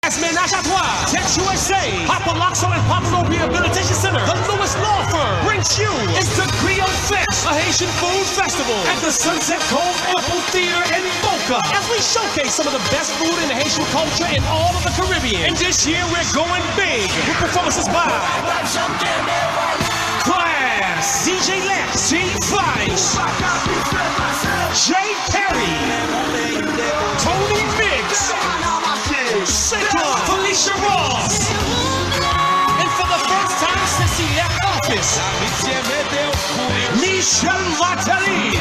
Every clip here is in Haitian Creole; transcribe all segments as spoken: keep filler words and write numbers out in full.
As Ménage à Trois, Debt U S A, Papa Locks and Papillon Rehabilitation Center, the Lewis Law Firm brings you is the Griot Fest, a Haitian food festival at the Sunset Cove Amphitheater in Boca, as we showcase some of the best food in Haitian culture and all of the Caribbean. And this year we're going big with performances by Class, D J Lex, Team Vice, Jay Perry, Tony Mix, Sekou, Felicia Ross, and for the first time since he left office, Michel Martelly.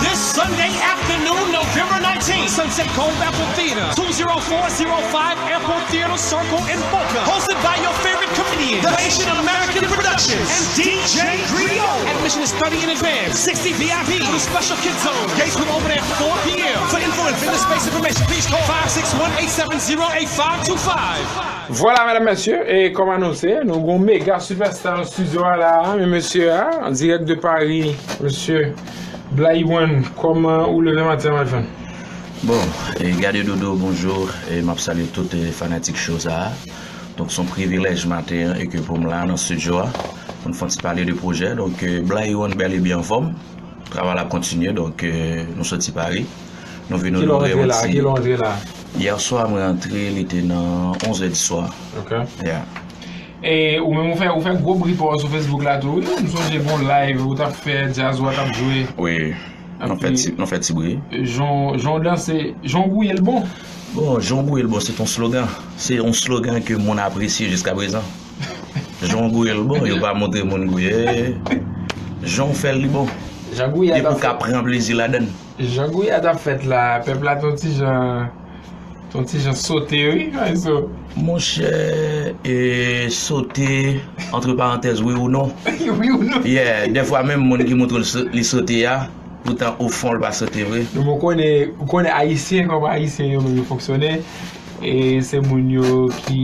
This Sunday afternoon, November nineteenth, Sunset Cove Amphitheater, two zero four zero five Airport Theater Circle in Boca. Hosted by your favorite comedian, the Haitian American Productions, and D J Griot. Admission is thirty in advance, sixty V I P, with a special kids zone. Gates will open at four p.m. For info and vendor space information, please call five six one, eight seven zero, eight five two five. Vwala, medam, mesye, e kòm anonse, nou gon mega superstar nan studio a la, men mesye a, an dirèk de Paris, mesye Blaï One, kòman ou leve maten an, my friend? Bon, e, gade Dodo, bonjou, e m ap salye tout, e, fanatik show sa a. Donk, se yon privilèj maten an, e ke pou m la nan studio a, pou n fè yon ti pale de pwojè. Donk, e, Blaï One bèl e byen anfòm. Travay la ap kontinye, donk, e, nou soti Paris. Nou vin onore yon ti... Kilè w antre la? Yè swa, mwen antre, li te nan onz è di swa. Ok. Yeah. E ou menm, ou fè, ou fè gwo bri pa w sou Facebook la tou, wi. M sonje gon live ou t ap fè, djaz ou a t ap jwe. Wi. Nou fè ti, nou fè ti bri. Jan, jan w danse, jan w gouye l bon. Bon, jan w gouye l bon, se t on slogan. Se yon slogan ke moun apresye jiska prezan. Jan w gouye l bon, yo pa montre moun gouye. Jan w fè l, li bon. Jan gouye a t ap fèt. Epi w ka pran plezi ladan l. Jan gouye a t ap fèt la, pèp la t on ti jan, t on ti jan sote, wi, Fayso. Monchè, e, sote, antre parantèz, wi ou non. Wi ou non. Yeah, dèfwa menm moun ki montre l so-, li sote a, poutan ofon l pa sote vre. Nou, bon, konnen, ou konnen Ayisyen, kòman Ayisyen yo menm yo fonksyone, e se moun yo ki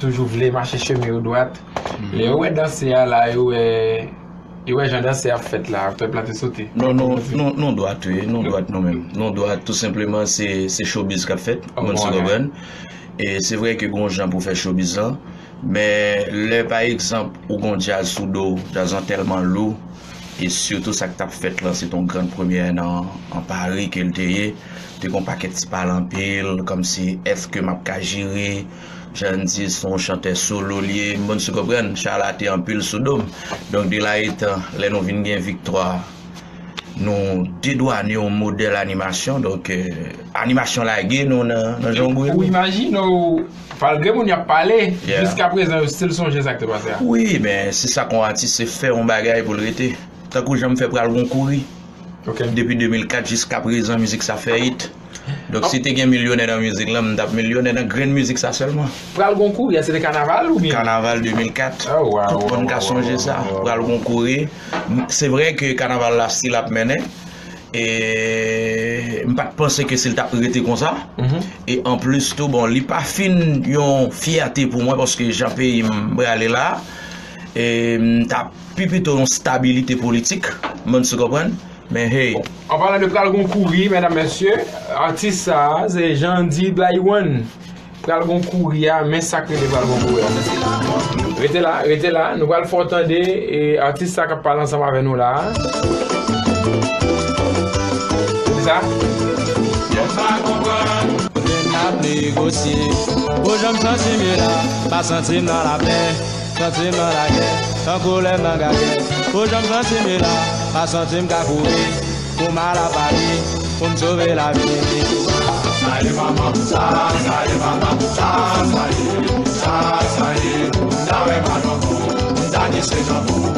toujou vle mache chemen yo dwat. Lè yo wè danse a la, yo wè, yo wè jan danse a ap fèt la, pèp la te sote. Non, non, non, non dwat, wi, non dwat nou menm. Non dwat, tou senpleman, se, se showbiz k ap fèt, moun si konprann. E se vre ke gon jan pou fè showbiz lan, men lè, pa egzanp, ou gon djaz sou do w, djaz lan tèlman lou, e sitou sa k t ap fèt lan, se t on grann premyè nan, an Paris ke l te ye, te gon pakèt ti pale anpil, kòmsi, èske m ap ka jere, Jan di, se yon chantè solo li ye, m bann sou konprann, chala te anpil sou do m. Donk, de la etan, lè nou vin gen viktwa, nou dedwane yon modèl animasyon. Donk, e, animasyon lage nou nan, nan jan w gouye. Ou imajine w, malgre moun y ap pale, jiska prezan, yo still sonje sa k te pase a. Wi, men se sa k yon atis, se fè yon bagay pou l rete. Tankou jan m fè Pral Gon Kouri. Ok. Depi de mil kat jiska prezan, mizik sa fè it. Donk, si te gen milyonè nan mizik lan, m t ap milyonè nan grenn mizik sa sèlman. Pral Gon Kouri a, se te kanaval oubyen? Kanaval de mil kat. Oh, wow, tout moun ka sonje sa. Pral Gon Kouri. M-, se vre ke kanaval la still ap mennen. E m pa t panse ke si l t ap rete konsa. E anplis tou, bon, li pa fin yon fyète pou mwen, paske jan peyi m prale la, e m t ap pi pito yon stabilite politik, moun si konprann. Men hey. An palan de Pral Gon Kouri, medam, mesye, atis sa a, se Jandy Blaï One. Pral Gon Kouri a, men sa k rele Pral Gon Kouri a. Rete la, rete la, nou pral fè w tande, e, atis sa k ap pale ansanm avè nou la a. Ki sa? Kote n ap negosye, ou janm santi m ye la, pa santi m nan lapè. Santi m nan lagè, tankou lè m nan gagè. Fo jan m santi m ye la, pa santi m ka kouri. Pou m al a Pari, pou m sove lavi. Sa ye manman, sa, sa ye manman, sa, sa ye, sa, sa ye. M ta renmen al nan kò, m ta di se tankou.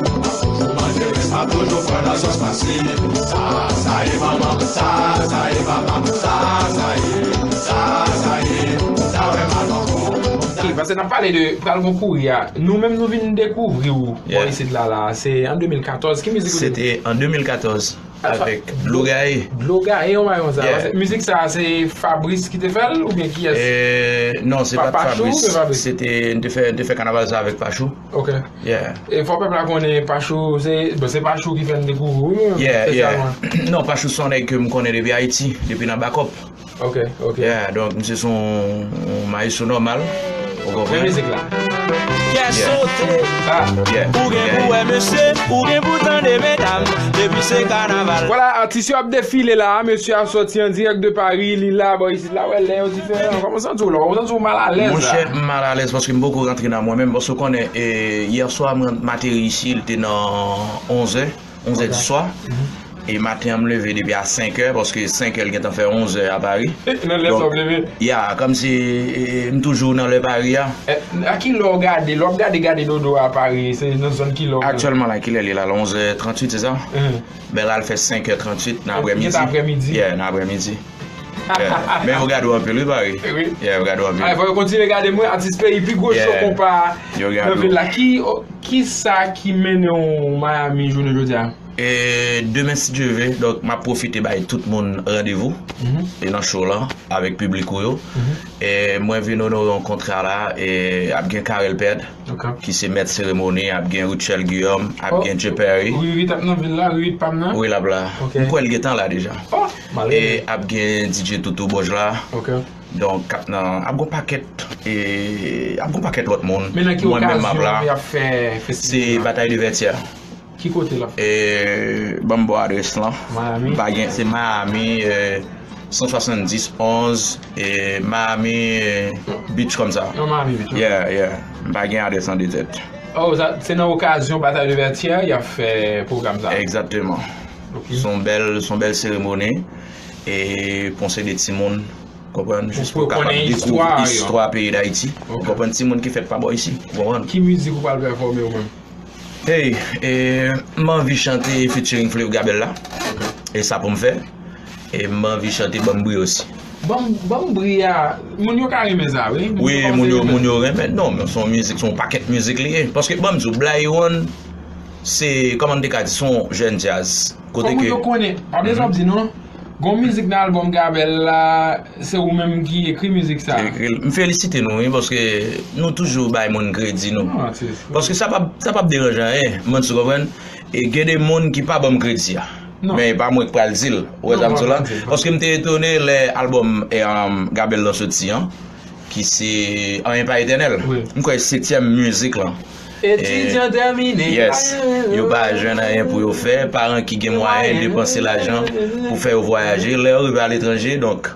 Ou manje res pa toujou pran nan sòs pase. Sa, sa ye manman, sa, sa ye manman, sa, sa ye, sa, sa ye. M ta renmen al nan kò. Ok, paske n ap pale de Pral Gon Kouri a. Nou menm nou vin dekouvri w bò isit la, la. Se an de mil katòz. Ki mizik ou te? Se te an de mil katòz, avèk Dlo Gaye. Dlo Gaye, yon bagay konsa. Yeah. Paske mizik sa, se Fabrice ki te fè l oubyen kiyès? Eh, non, se pa t Fabrice. Pachou oubyen Fabrice? Se te, n te fè, n te fè kanaval sa avèk Pachou. Ok. Yeah. E fò pèp la konnen Pachou, se, bon, se Pachou ki fè n dekouvri w, espesyalman. Yeah, yeah. Non, Pachou se yon nèg ke m konnen depi Ayiti, depi nan Bakòp. Ok, ok. Yeah, donk misye se yon, yon maestro nòmal. Ou konprann? Men mizik la. Kè sote. Yeah. Ou gen pou wè mesye, ou gen pou tande medam. Depi se kanaval. Vwala, atis yo ap defile la. Mesye a soti an dirèk de Paris. Li la, bò, isit la, wè, lè yo diferan. Kòman w santi w la? Ou santi w malalèz la? Monchè, m malalèz paske m poko rantre nan mwen menm. Paske w konnen, e, yè swa mwen m ateri isi, li te nan onzè, onzè di swa. E maten an, m leve depi a senkè, paske senkè l gentan fè onzè a Paris. Nan lè sa w leve? Ya, kòmsi, e, m toujou nan lè Paris a. A ki lè w gade? Lè w ap gade, gade dodo a Paris, se nan zòn ki lè w? Aktyèlman la, kilè l ye la? Onzè tranntuit, se sa? Men la, l fè senkè tranntuit nan aprèmidi. Aprèmidi. Yeah, nan aprèmidi. Men yo gade w anpil, wi, Paris. Wi. Yeah, yo gade w anpil. Ay, fò yo kontinye gade mwen, atis peyi, pi gwo cho konpa nan vil la. Ki, ki sa ki mennen w Miami jounen jodi a? E demen, si Dye vle, donk, m ap pwofite bay tout moun randevou e nan show lan avèk piblik ou yo. E mwen vin onore yon kontra la, e ap gen Carel Perd, ki se mèt seremoni, ap gen Rutshelle Guillaume, ap gen Jay Perry. Riri t ap nan vil la, Riri t pa m nan? Wi, l ap la. M kwè l gentan la deja. Oh, e ap gen D J Toutou Bòj la. Donk, k ap nan, ap gon pakèt, e ap gon pakèt lòt moun. Men nan ki okazyon y ap fè festival? Se Batay de Vètyè. Ki kote l ap fèt? E ban m ba w adrès lan. Miami. M pa gen, se Miami, e, san swasanndis onz, e, Miami, e, Beach kòmsa. Nan Miami Beach. Yeah, yeah. M pa gen adrès lan de tèt. Oh, se nan okazyon Batay de Vètyè y ap fè pwogram sa? Egzakteman. Se yon bèl, se yon bèl seremoni. E pou yon seri de timoun, konprann, jis pou yo kapab dekouvri istwa peyi Dayiti. Konprann, timoun ki fèt pa bò isi. Konprann? Ki mizik ou pral pèfòme ou menm? Hey, e, m anvi chante featuring Fleuve Gabel la. E sa pou m fè. E m anvi chante Banm Bri osi. Banm, Banm Bri a, moun yo ka renmen sa, wi. Wi, moun yo, moun yo renmen. Non, men se yon mizik, se yon pakèt mizik li ye. Paske, ban m di w, Bly One, se, kòman m te ka di, se yon jèn djaz. Kote ke. Kòm moun yo konnen, pa bezwen ap di non. Gon mizik nan albòm Gabel la, se ou menm ki ekri mizik sa. Ekri l. M felisite nou, wi, paske nou toujou bay moun kredi nou. Paske sa p ap, sa p ap deranje anyen, moun sou konprann. E gen de moun ki pa ban m kredi a. Men e pa mwen k pral di l. Ou wè sa m di w la? Paske m te etone lè albòm, e, um, Gabel lan soti an, ki se Anyen Pa Etènèl. M kwè setyèm mizik lan. Etidyan tèmine. Yes. Yo pa jwenn anyen pou yo fè. Paran ki gen mwayen depanse lajan pou fè yo vwayaje. Lè yo rive aletranje, donk,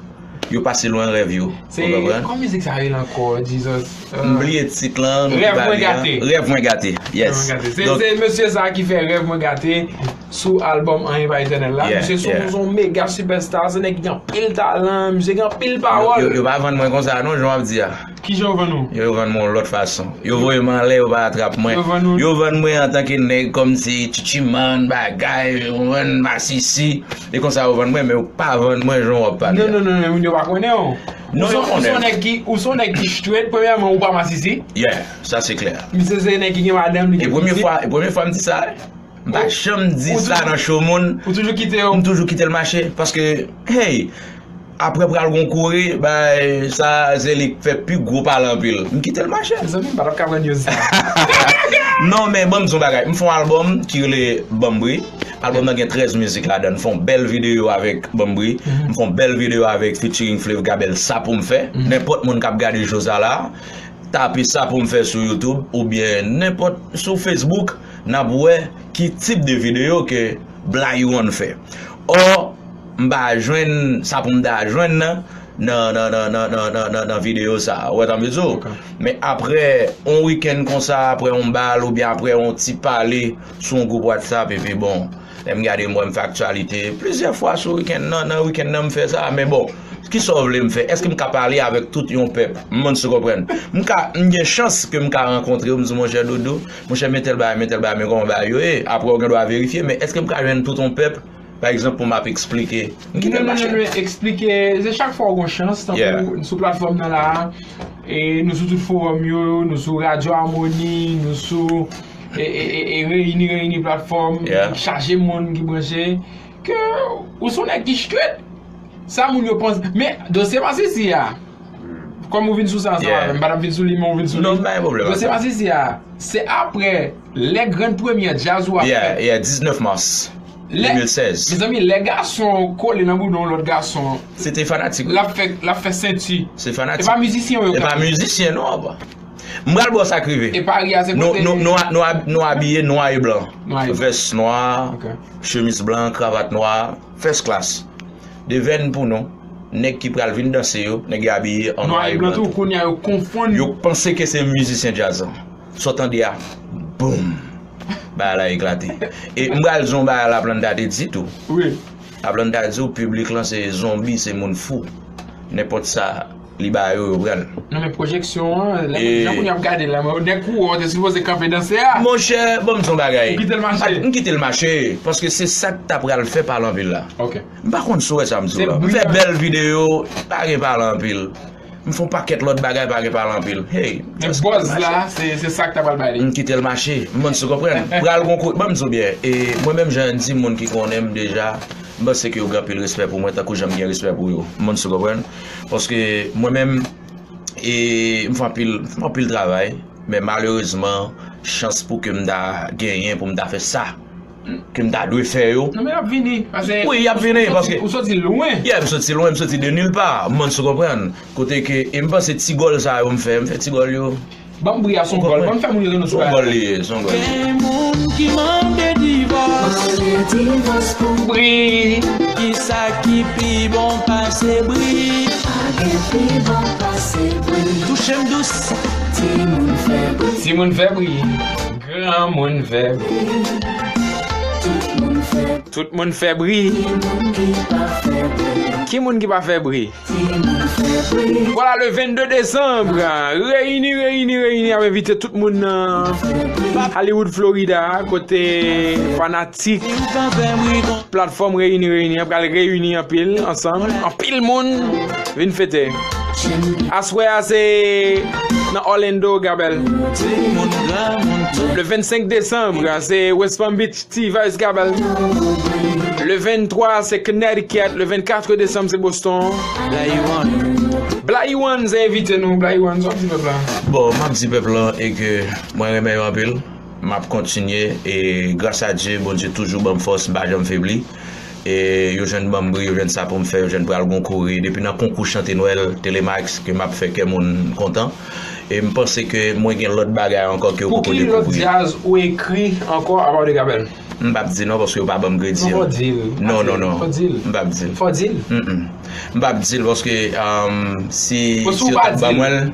yo pase lwen rèv yo. Ou konprann? Kòman mizik sa rele ankò, Jesus? M bliye tit lan. Rèv mwen gate. Rèv mwen gate. Yes. Se, se mesye sa ki fè Rèv mwen gate sou albòm Anyen Pa Etènèl la. Misye se yon mega sipèsta, se nèg ki gen anpil talan, misye gen anpil pawòl. Yo, yo, yo pa vann mwen konsa non, jan w ap di a. Kijan yo vann ou? Yo vann mwen yon lòt fason. Yo voye m anlè, yo pa atrap mwen. Yo vann ou? Yo vann mwen antanke nèg kòmsi chichiman, bagay, yo vann masisi. E konsa yo vann mwen, men yo pa vann mwen jan w ap pale a. Non, non, non, non, moun yo pa konnen w. Non, yo konnen. Ou se yon nèg ki, ou se yon nèg ki straight, premyèman, ou pa masisi. Yeah, sa se klè. Misye se nèg ki gen madanm, li gen pitit. E premye fwa, e premye fwa m di sa, wi. M pa janm di sa nan show moun. Ou toujou kite yo? M toujou kite l mache. Paske, hey, apre pral gon kouri, bay, sa, se li k fè pi gwo pale anpil. M kite l mache. Mezanmi, m pa t ap ka pran news sa. Non, men ban m di yon bagay. M fè yon albòm ki rele Banm Bri. Albòm nan gen trèz mizik ladan l. M fè yon bèl videyo avèk Banm Bri. M fè yon bèl videyo avèk featuring Fleuve Gabel, Sa Pou M Fè. Nenpòt moun k ap gade show sa la, tape Sa Pou M Fè sou YouTube oubyen nenpòt sou Facebook, n ap wè ki tip de videyo ke Bly One fè. Ò, m pa jwenn sa pou m ta jwenn nan, nan, nan videyo sa a. Ou wè sa m vle di w? Men apre yon wikenn konsa, apre yon bal oubyen apre yon ti pale sou yon gwoup WhatsApp, epi bon, lè m gade, m wè m fè aktyalite plizyè fwa sou wikenn nan, nan wikenn nan m fè sa, men bon, kisa w vle m fè? Èske m ka pale avèk tout yon pèp? M konn si w konprann. M ka, m gen chans ke m ka rankontre w, m di, monchè Doudou, monchè, men tèl bagay, men tèl bagay, men kòman bagay yo ye. Apre, w gen dwa verifye, men èske m ka jwenn tout yon pèp, pa egzanp, pou m ap eksplike? M kite l mache. Non, non, non, eksplike, se chak fwa w gen chans, tankou sou platfòm nan la a, e nou sou tout fowòm yo, nou sou Radyo Amoni, nou sou, e, e, e, e reyini, reyini platfòm, chaje moun ki branche, ke ou se yon nèg ki straight. Sa moun yo panse. Men, dosye masisi a, kòm ou vin sou sa ansanm avè m, m pa t ap vin sou li, men ou vin sou li. Non, pa gen pwoblèm. Dosye masisi a, se apre lè grann premyè djaz ou a fèt. Yeah, yeah, diznèf mas. Lè- de mil sèz. Mezanmi, lè gason kole nan boudon lòt gason, Se te fanatik. l ap fè, l ap fè senti. Se fanatik. E pa mizisyen yo E pa kap- mizisyen, non, apa. M pral ba w sa k rive. E Pari a, se Nou, kote nou, nou, nou, ab- nou abiye nwa e blan. Nwa e blan. Vès nwa, Ok. chemiz blan, kravat nwa, first class. Devèn pou nou, nèg ki pral vin danse yo, nèg yo abiye an Nwa nwa e e blan blan tou, tou. Kounye a yo konfonn. Yo panse ke se mizisyen djaz lan. Sa w tande a, boum! Bagay la eklate. E m pral di w yon bagay Laplanta te di tou. Wi. Laplanta di w, piblik lan se zonbi, se moun fou. Nenpòt sa li ba yo, yo pran l. Non, men pwojeksyon an, lè E- jan moun y ap gade la, men nèg kou ou te sipoze kanpe danse a. Monchè, ban m di w yon bagay. Ou kite l mache. Ak- M kite l mache, paske se sa k ta pral fè pale anpil la. Ok. M pa konn si w wè sa m di w Se la. M fè bri- bèl videyo, pa gen pale anpil. M fè yon pakèt lòt bagay, pa gen pale anpil. Hey, Men just buzz kite l mache. la, se se sa k ta pral bay li. M kite l mache. M bann sou konprann. Pral gon kout, ban m di w byen. E mwen menm, jan n di, moun ki konnen m deja, m panse ke yo gen anpil respè pou mwen, tankou jan m gen respè pou yo. M bann sou konprann. Paske mwen menm, e m fè anpil, m fè anpil travay, men malerezman, chans pou ke m ta genyen pou m ta fè sa ke m ta dwe fè yo. Non, men y ap vini. Paske Wi, y ap vini, ou, paske ou soti lwen. Yeah, m soti lwen, m soti de nil pa. M bann sou konprann. Kote ke, e m panse ti gòl sa yo m fè, m fè ti gòl yo. Ban m bri a, se yon gòl. Ban m fè moun yo tande nou sou Yon gòl li ye, se yon gòl. Gen moun ki mande divòs. Mande divòs pou bri. Kisa ki pi bon pase bri? Pa gen pi bon pase bri. Touche m dous. Timoun fè bri. Timoun fè bri. Granmoun fè bri. Tout moun fè Tout moun fè bri. Ki moun ki pa fè bri? Ki moun ki pa fè bri? Timoun fè bri. Vwala, le vennde desanm, reyini, reyini, reyini, ap envite tout moun nan Hollywood, Florida, kote fanatik platfòm Reyini, Reyini an pral reyini anpil ansanm, anpil moun vin fete. Aswè a se nan Orlando, Gabel. Le vennsenk desanm, se West Palm Beach, T-Vice, Gabel. Le venntwa, se Connecticut. Le vennkat desanm, se Boston. Blayi One, se envite nou. Blayi One, sa w ap di pèp la? Bon, m ap di pèp lan e ke mwen renmen yo anpil. M ap kontinye e gras a Dye, Bondye toujou ban m fòs, m pa janm febli. E yo jwenn ban m bri, yo jwenn sa pou m fè, yo jwenn pral gon kore. Depi nan konkou chante Nwèl, Telemax, ke m ap fè kè moun kontan. E m panse ke mwen gen lòt bagay ankò ke yo poko dekouvri. Pou ki lòt djaz ou ekri ankò apa de Gabel? M p ap di non, paske yo pa ban m kredi an. Non, fò di l. Non, non, non. Fò di l. M p ap di l. Fò di l. Mm, mm. M p ap di l paske, um, si, si yo t ap ban mwen l,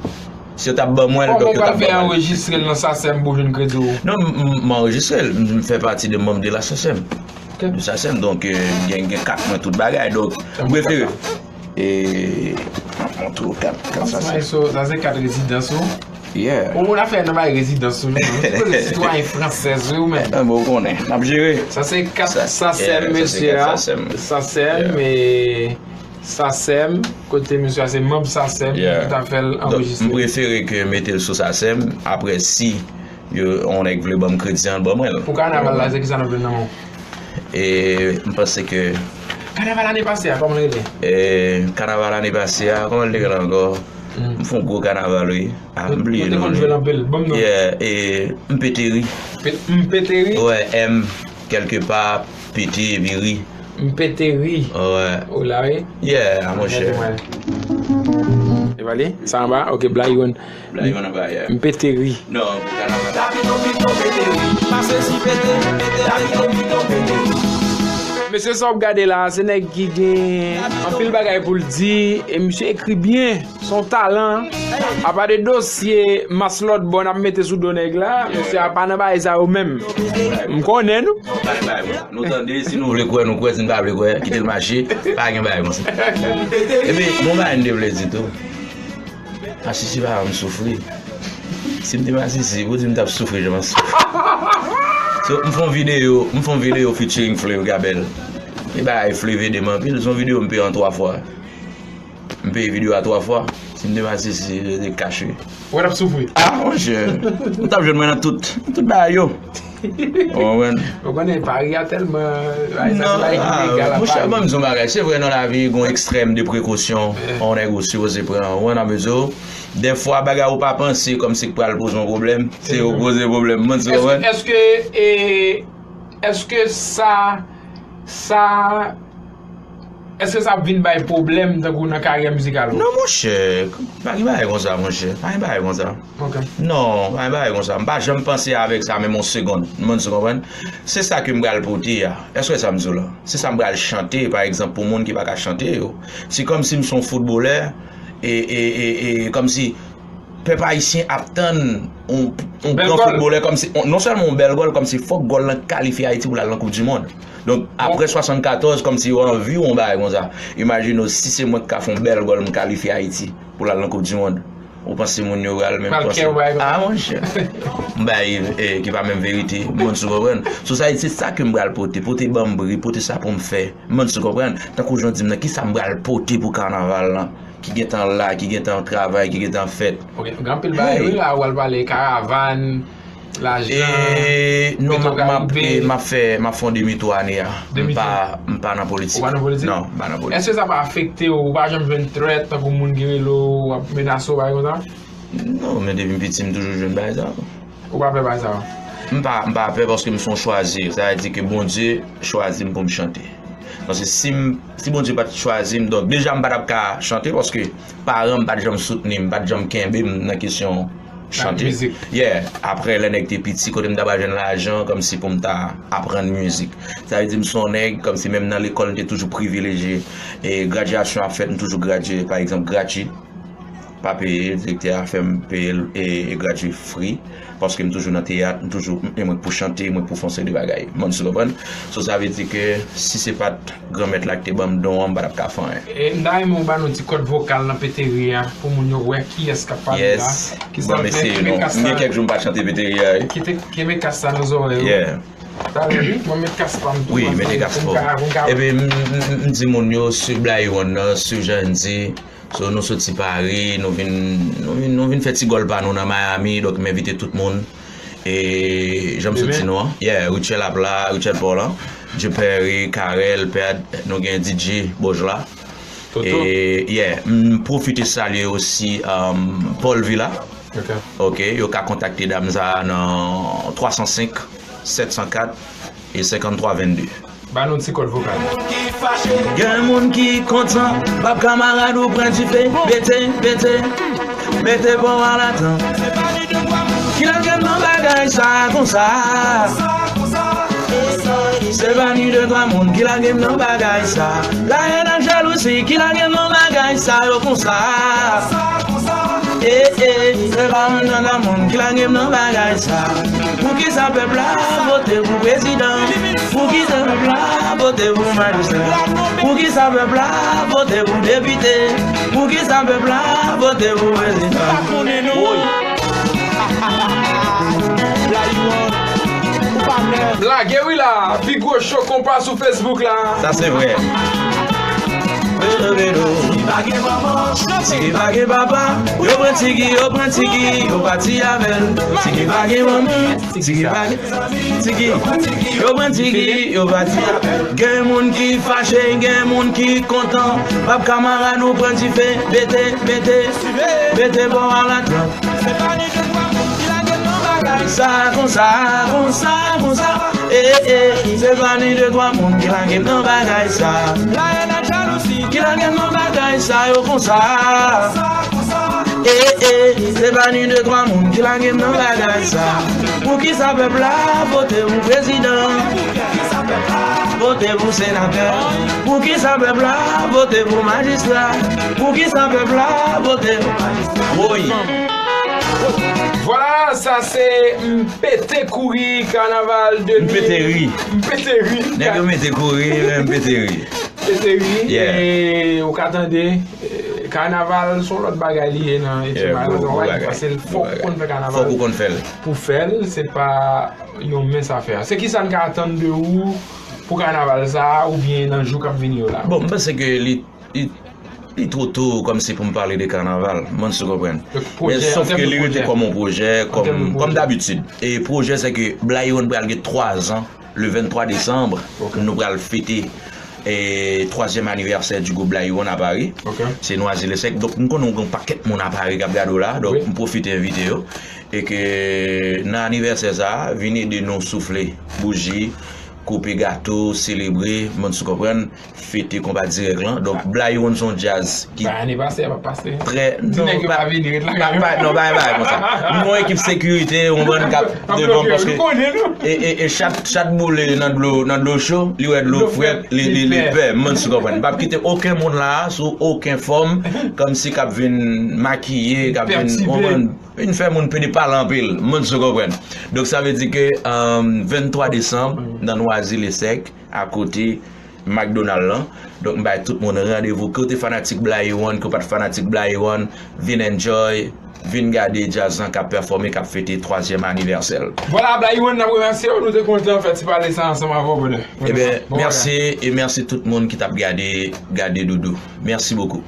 si yo t ap ban mwen l, donk yo t ap ban mwen l. Kòman w pral fè anrejistre l nan Sasèm pou jwenn kredi w? Non, m, m, m anrejistre l. M, m fè pati de manm de la Sasèm. Ok. De Sasèm, donk, euh, gen, gen kat mwen tout bagay. Donk, m prefere. E, m ap montre w kat, kat Sasèm. Sa se kat rezidans ou? Yeah. Ou moun afè nan bay rezidans ou menm. Ou sipoze sitwayen fransèz wi ou menm. Ah, bon, ou konnen. N ap jere. Sa se kat Sasèm, mesye a. Sasèm, e Sasèm, kote mesye a se manm Sasèm ki ta fè l anrejistre. Donk, m prefere ke mete l sou Sasèm. Apre, si yo, yon nèg vle ban m kredi an, ban mwen l. Pou kanaval la, se kisa n ap jwenn nan men w? E, m panse ke Kanaval ane pase a, kòman l rele? E, kanaval ane pase a, kòman l te rele ankò? M fè yon gwo kanaval, wi. Ah, m bliye non li. Yo te konn jwe l anpil. Ban m non. Yeah, e, M pete ri. M pete ri? Wè, M, kèlke pa, pete, epi ri. M pete ri. Wè. O la, wi. Yeah, monchè. E pa li? Sa anba? Ok, Blayi One. Blayi One anba, yeah. M pete ri. Non, pou kanaval. Pase si pete, pete, pete, pete. Mesye, sa w ap gade la, se nèg ki gen anpil bagay pou l di, e misye ekri byen. Se yon talan. Apa de dosye mas lòt bò n ap mete sou do nèg la, mesye a pa nan bagay sa yo menm. M konnen nou. Nou tande, si nou vle kwè, nou kwè, si nou pa vle kwè, kite l mache, pa gen bagay konsa. Epi, bon bagay m te vle di tou. Masisi pa fè m soufri. Si m te Masisi, pou di m t ap soufri jan m ap soufri. So, m fè yon videyo, m fè yon videyo featuring Flave Gabel. E bagay Flave ede m anpil, se yon videyo m peye an twa fwa. M peye videyo a twa fwa. Si m te Masisi, se te kache. Ou t ap soufri? Ah, monchè. Ou t ap jwenn mwen nan tout, tout bagay yo. Ou konprann? Ou konnen, Pari a tèlman, ay, sa se bagay ki legal a Pari. Monchè, ban m di yon bagay. Se vre, nan lavi, gen yon ekstrèm de prekosyon. Yon nèg ou sipoze pran. Ou konprann, nan mezi, dèfwa, bagay ou pa panse kòmsi k pral poze yon pwoblèm, se yo poze pwoblèm. Ban m di, ou konprann? Èske, èske, e, èske sa Sa, èske sa ap vin bay pwoblèm tankou nan karyè mizikal ou? Non, monchè, pa gen bagay konsa, monchè. Pa gen bagay konsa. Ok. Non, pa gen bagay konsa. M pa janm panse avèk sa menm yon segonn. Moun sou konprann? Se sa ke m pral pote a. Èske sa m di w la? Se sa m pral chante, pa egzanp, pou moun ki pa ka chante yo. Se kòmsi m se yon foutbolè, e, e, e, e kòmsi pèp ayisyen ap tann yon, yon gran foutbolè kòmsi, non sèlman yon bèl gòl, kòmsi fòk gòl lan kalifye Ayiti pou l al nan Koup di Mond. Donk, apre swasannkatòz, kòmsi yo anvi yon bagay konsa. Imajine w, si se mwen ki ka fè yon bèl gòl, m kalifye Ayiti pou l al nan Koup di Mond. Ou panse moun yo pral menm panse? Ah, monchè. M bay, eh, ki pa menm verite. Moun sou konprann? Sou sa, se sa ke m pral pote. Pote ban m bri, pote sa pou m fè. Moun sou konprann? Tankou jan w di m nan, ki sa m pral pote pou kanaval lan? Ki gentan la, ki gentan travay, ki gentan fèt. Ok, gen anpil bagay, wi, la, ou pral pale, karavàn, lajan, Petro Karibe. E, non, m ap, m ap, m ap fè, m ap fè yon demi tou ane a. M pa, m pa nan politik. Ou pa nan politik? Non, m pa nan politik. Èske sa pa afekte w? Ou pa janm jwenn threat, tankou moun ki rele w, ap menase w, bagay konsa? Non, men depi m piti, m toujou jwenn bagay sa. Ou pa pè bagay sa? M pa, m pa pè paske m se yon chwazi. Sa vle di ke Bondye chwazi m pou m chante. Paske si m, si Bondye pa t chwazi m, donk deja m pa t ap ka chante paske paran m pa t janm soutni m, pa t janm kenbe m nan kesyon chante. Yeah, apre lè nèg te piti, kote m ta pral jwenn lajan kòmsi pou m ta aprann mizik. Sa vle di m se yon nèg kòmsi menm nan lekòl m te toujou privilejye. E gradyasyon ap fèt, m toujou gradye, pa egzanp, gratwit. Pa peye, direktè a fè m peye l e, e gratwit free, paske m toujou nan teyat, m toujou, e mwen k pou chante, mwen k pou fè yon seri de bagay. Moun sou konprann? So, sa vle di ke si se pa t Granmèt la ki te ban m don an, m pa t ap ka fè anyen. E m ta renmen w ba nou ti kòd vokal nan Peteri a, pou moun yo wè kiyès k ap pale la. Yes. Bon, m eseye non. M gen kèk jou m pa t chante Peteri a, wi. Kite, kenbe kas sa nan zòrèy ou. Yeah. Talè, wi, mwen met kas pa m tou. Wi, mete kas pa w. Epi m, m, m, m di moun yo, swiv Blayiwonn nan, swiv Jandy. So, nou soti Paris, nou vin, nou vin, nou vin fè ti gòl pa nou nan Miami, donk m envite tout moun. E, jan m sot di nou an, yeah, Rutshelle ap la, Rutshelle Paul an, Joe Perry, Carel, Pèd, nou gen D J, Bojla. Toto. E, yeah, m pwofite salye osi, um, Paul Villa. Ok. Ok, yo ka kontakte dam sa a nan twa san senk, sèt san kat e senkanntwa vennde. Ba nou ti kòd vokal. Gen moun ki kontan, bab kamarad ou pran dife, mete, mete, mete bon alatant. Ki lage m nan bagay sa konsa? Se pa ni de twa moun ki lage m nan bagay sa. Layèn ak jalouzi ki lage m nan bagay sa yo konsa. Eh, eh, se pa menm jan nan moun ki lage m nan bagay sa. Poukisa pèp la vote pou prezidan? Poukisa pèp la vote pou majistra? Poukisa pèp la vote pou depite? Poukisa pèp la vote pou prezidan? Woy. Lage wi la, pi gwo cho konpa sou Facebook la. Sa se vre. Bedo, bedo. Tiki pa gen manman, tiki pa gen papa. Yo pran tiki, yo pran tiki, yo pati avè l. Tiki pa gen manman, tiki pa gen, tiki. Yo pran tiki, yo pati avè l. Gen moun ki fache, gen moun ki kontan. Bab kamarad nou pran dife, mete, mete, mete bò a ladan. Se pa ni de twa moun ki lage m nan bagay sa konsa, konsa, konsa. Eh, eh, se pa ni de twa moun ki lage m nan bagay sa. Layèn ak jalouzi ki lage m nan bagay sa yo konsa. Eh, eh, se pa ni de twa moun ki lage m nan bagay sa. Poukisa pèp la vote pou prezidan? Vote pou senatè? Poukisa pèp la vote pou majistra? Poukisa pèp la vote pou majistra? Woy. Vwala, sa se M Pete Kouri, kanaval de M Pete Ri. M Pete Ri. Nèg yo mete kouri, men M Pete Ri. M Pete Ri. Yeah. E, ou ka tande, e, kanaval se yon lòt bagay li ye nan, yeah, gwo, gwo bagay. Paske fòk ou konn fè kanaval. Fòk ou konn fè l. Pou fè l, se pa yon mens afè. Se kisa n ka atann de ou pou kanaval sa a oubyen nan jou k ap vini yo la? Bon, m panse ke li, li, li twò to kòmsi pou m pale de kanaval. Mwen, si w konprann. Men sòf ke li rete kòm yon pwojè, kòm, kòm dabitid. E pwojè, se ke Blayiwonn pral gen twa zan, le venntwa desanm, nou pral fete, e, twazyèm anivèsè di gwoup Blayiwonn a Paris. Se Noisy Lesec. Donk, m konnen w gen yon pakèt moun a Paris k ap gade w la. Donk, m pwofite envite yo. E ke nan anivèsè sa a, vin ede nou soufle bouji, koupe gato, selebre, moun sou konprann, fete konpa dirèk lan. Donk, Blayou se yon djaz ki Ba, ane pase, ap pase. Trè Ti non, nèg yo pa- pa vini, ret la pa- kay yo. pa- non, pa pa konsa. Nou yon ekip sekirite, yon bann k ap Ap devan bloke, paske nou konnen nou. e, e, e chat, chat boule nan dlo nan dlo cho, li wè dlo Dlo frèt, frèt, li, li, li li pè. Pè, moun sou konprann. M p ap kite okenn moun la sou okenn fòm, kòmsi k ap vin makiye, k ap vin Pètibe. yon bann vin fè moun pede pale anpil, moun sou konprann. Donk sa vle di ke um, venntwa desanm nan Nwazilesèk, akote McDonald lan. Donk m bay tout moun randevou, ke w te fanatik Blayou, ke w pa t fanatik Blayou, vin enjoy, vin gade djaz lan k ap pèfòme, k ap fete twazyèm anivèsè l. Vwala, Blayou, n ap remèsye w, nou te kontan fè ti pale sa ansanm avè w, brother. Ebyen, Bon mèsi e mèsi tout moun ki t ap gade, gade Doudou. Mèsi bokou.